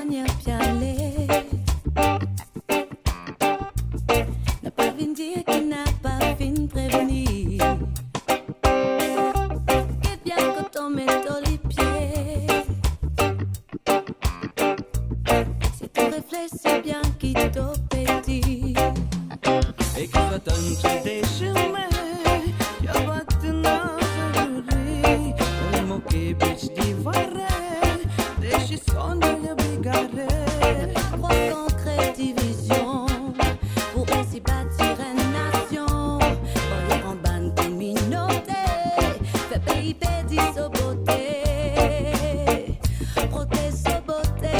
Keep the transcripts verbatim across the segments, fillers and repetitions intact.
Seigneur, bien aller. N'a pas vinn dir ki n'a pas vinn prévenir. Get bien kot to met to lipie. Si to reflesi bien ki to pe dir. E ki Satan ti dechirme, ya batna zoli, e mo ke bitch divare, dechison ya bigare. Krwar kan kre divizion, pou osi batir enn nasion, pou anba enn kominote, fer pei perdi so bote, protez so bote.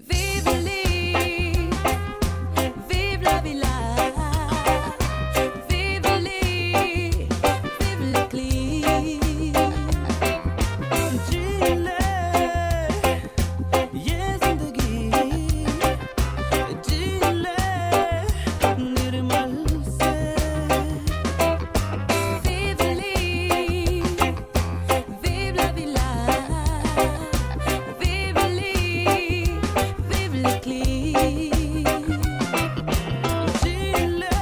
Viv li, viv lavi la, viv li, viv lekli. Dile, ye zindagi, dile, normal se. Viv li, viv lavi la, viv li, viv lekli. Dile,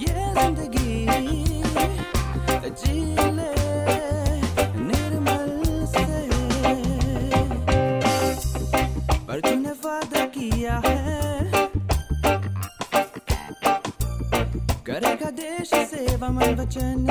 ye zindagi, dile, normal se. Par tu ne vada kiya hai. Kare ka desh seva man vachan